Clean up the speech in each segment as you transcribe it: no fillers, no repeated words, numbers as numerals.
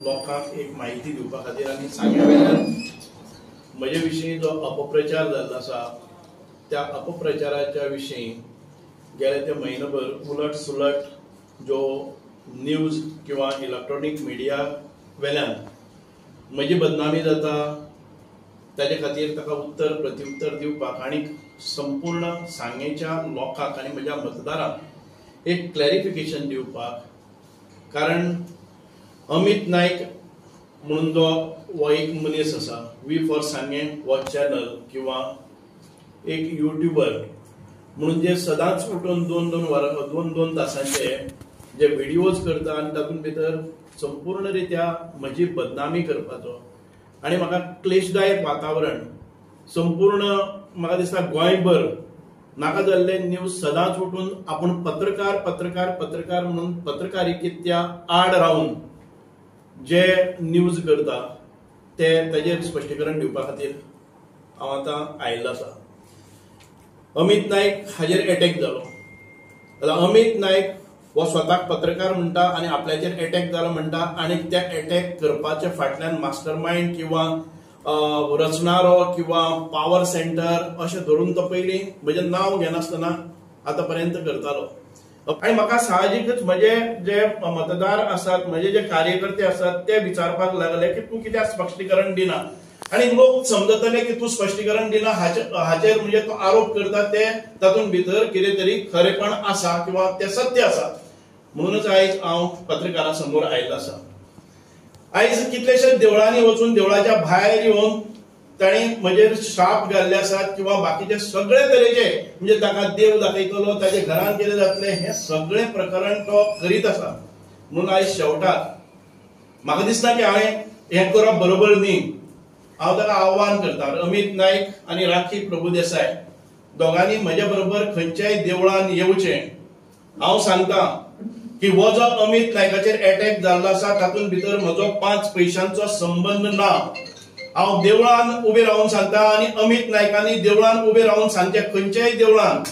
लोकांक एक म्हायती दिवपा खातीर आनी सांग्या वेल्यान म्हजे विशीं जो अपप्रचार जाल्लो आसा त्या अपप्रचाराच्या विशीं गेले ते म्हयनोभर उलट सुलट जो न्यूज किंवा इलेक्ट्रॉनीक मिडिया वेल्यान म्हजी बदनामी जाता ताजे खातीर ताका उत्तर प्रत्युत्तर दिवपाक आनी संपूर्ण सांगेच्या लोकांक आनी म्हज्या मतदारांक एक क्लॅरिफिकेशन दिवपाक, कारण अमित नायक म्हणून जो हो एक मनीस आसा, we for सांगें हो चॅनल किंवा एक युट्यूबर म्हणून जे सदांच उठून दोन दोन वरां दोन दोन तासांचे जे व्हिडियोज करता आनी तातूंत भितर संपूर्ण रित्या म्हजी बदनामी करपाचो आनी म्हाका क्लेशदायक वातावरण संपूर्ण म्हाका दिसता गोंयभर नाका जाल्ले न्यूज सदांच उठून आपूण पत्रकार पत्रकार पत्रकार म्हणून पत्रकारिकेच्या आड रावन जे न्यूज करता ते ताजेर स्पश्टीकरण दिवपा खातीर हांव आतां आयिल्लो आसा. अमित नायक हाजेर एटॅक जालो. आतां अमित नायक हो स्वताक पत्रकार म्हणटा आनी आपल्याचेर एटॅक जालो म्हणटा आनी त्या एटॅक करपाच्या फाटल्यान मास्टर मायंड किंवा रचणारो किंवा पावर सेंटर अशें धरून तो पयलीं म्हजें नांव घेनासतना आतां पर्यंत करतालो. आनी म्हाका साहजिकच म्हजे जे मतदार आसात, म्हजे जे कार्यकर्ते आसात ते विचारपाक लागले की तूं कित्याक स्पश्टीकरण दिना आनी लोक समजतले की तूं स्पश्टीकरण दिना हाचेर म्हणजे तो आरोप करता ते तातूंत भितर कितें तरी खरेपण आसा किंवा ते सत्य आसा. म्हणूनच आयज हांव पत्रकारां समोर आयिल्लो आसा. आयज कितलेशेच देवळांनी वचून देवळाच्या भायर येवन तांणी म्हजेर श्राप घाल्ले आसात किंवा बाकीचे सगळे तरेचे म्हणजे ताका देव दाखयतलो, ताजे घरान कितें जातलें, हें सगळें प्रकरण तो करीत आसा. म्हणून आयज शेवटाक म्हाका दिसता की हांवें हें करप बरोबर न्ही. हांव ताका आव्हान करता, अमित नायक आनी राखी प्रभुदेसाय दोगांनी म्हजे बरोबर खंयच्याय देवळान येवचें. हांव सांगता की हो जो अमित नायकाचेर एटॅक जाल्लो आसा तातूंत भितर म्हजो 5 पयशांचो संबंद ना. हांव देवळान उबे रावन सांगता आनी अमित नायकांनी देवळान उबे रावन सांगचें, खंयच्याय देवळान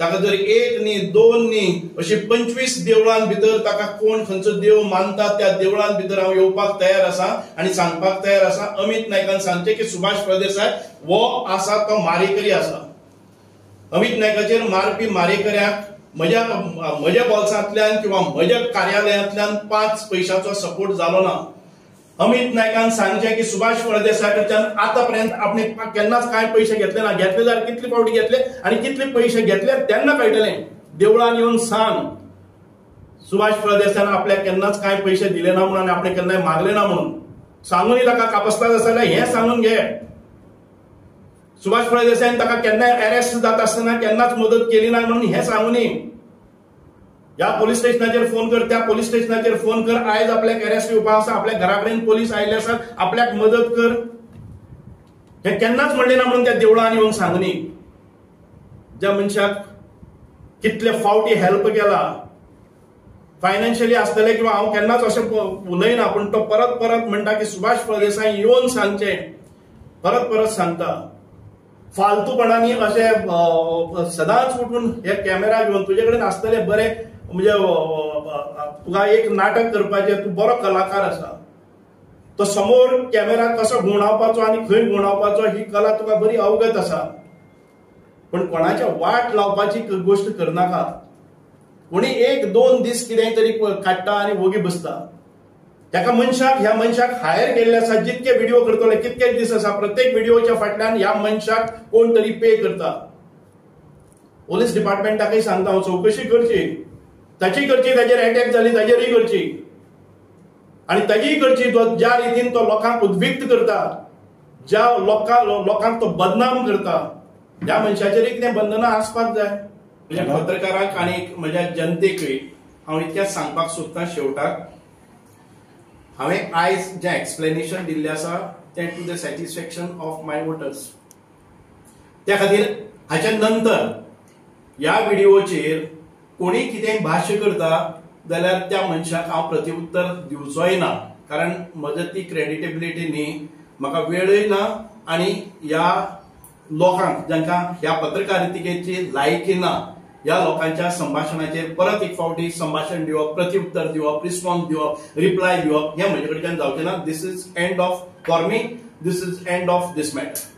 ताका जर 1 न्ही 2 न्ही अशी 25 देवळां भितर ताका कोण खंयचो देव मानता त्या देवळां भितर हांव येवपाक तयार आसा आनी सांगपाक तयार आसा. अमित नायकान सांगचें की सुभाष फळदेसाय हो आसा तो मारेकरी आसा. अमित नायकाचेर मारपी मारेकऱ्याक म्हज्या म्हज्या बोल्सांतल्यान किंवा म्हज्या कार्यालयांतल्यान 5 पयशांचो सपोर्ट जालो ना. अमित नायकान सांगचें की सुभाष फळदेसाय कडच्यान आतापर्यंत आपणे केन्नाच कांय पयशे घेतले ना, घेतले जाल्यार कितले फावटी घेतले आनी कितले पयशे घेतले तेन्ना कळटलें. देवळान येवन सांग सुभाष फळदेसायान आपल्याक केन्नाच कांय पयशे दिले ना म्हणून आनी आपणे केन्नाय मागले ना म्हणून सांगूनय ताका कापस्ताद आसा जाल्यार हें सांगून घे. सुभाष फळदेसायान ताका केन्नाय अरेस्ट जाता आसतना केन्नाच मदत केली ना म्हणून हें सांगूनय. ह्या पोलीस स्टेशनाचेर फोन कर, त्या पोलीस स्टेशनाचेर फोन कर, आयज आपल्याक अरेस्ट येवपा आसा, आपल्या घरा कडेन पोलीस आयिल्ले आसात, आपल्याक मदत कर, हें केन्नाच म्हणलें ना म्हणून त्या देवळान येवन सांगनी. ज्या मनशाक कितले फावटी हेल्प केला फायनान्शियली आसतलें किंवा हांव केन्नाच अशें उलयना, पूण तो परत परत म्हणटा की सुभाष फळदेसाय येवन सांगचें, परत परत सांगता. फालतूपणांनी अशें सदांच उठून हे कॅमेरा घेवन तुजे कडेन आसतले बरे म्हणजे तुका एक नाटक करपाचें, तूं बरो कलाकार आसा, तो समोर कॅमेरा कसो घुंवडावपाचो आनी खंय घुंवडावपाचो ही कला तुका बरी अवगत आसा, पण कोणाच्या वाट लावपाची गोश्ट करनाका. कोणी 1-2 दीस कितें तरी काडटा आनी वोगी बसता. ताका मनशाक, ह्या मनशाक हायर केल्ले आसा, जितके व्हिडिओ करतले कितके दीस आसा प्रत्येक व्हिडिओच्या फाटल्यान ह्या मनशाक कोण तरी पे करता. पोलीस डिपार्टमेंटाकय सांगता हांव, चवकशी करची, ताची करची, ताजेर एटॅक जाली ताजेरय करची आनी ताजीय करची. ज्या रितीन तो लोकांक उद्विग्ध करता, ज्या लोकांक तो बदनाम करता, ह्या मनशाचेरय कितें बंधनां आसपाक जाय. म्हज्या पत्रकारांक आनी म्हज्या जनतेकय हांव इतक्याच सांगपाक सोदता शेवटाक, हांवें आयज जें एक्सप्लेनेशन दिल्लें आसा तें to the satisfaction of my voters. त्या खातीर हाच्या नंतर ह्या व्हिडिओचेर कोणी कितें भाश्य करता जाल्यार त्या मनशाक हांव प्रतिउत्तर दिवचोय ना, कारण म्हजे ती क्रेडिटेबिलिटी न्ही, म्हाका वेळय ना आनी ह्या लोकांक जांकां ह्या पत्रकारितेची लायकी ना ह्या लोकांच्या संभाशणाचेर परत एक फावटी संभाशण दिवप, प्रतिउत्तर दिवप, रिस्पॉन्स दिवप, रिप्लाय दिवप हें म्हजे कडच्यान जावचें ना. This is end of for me, this is end of this matter.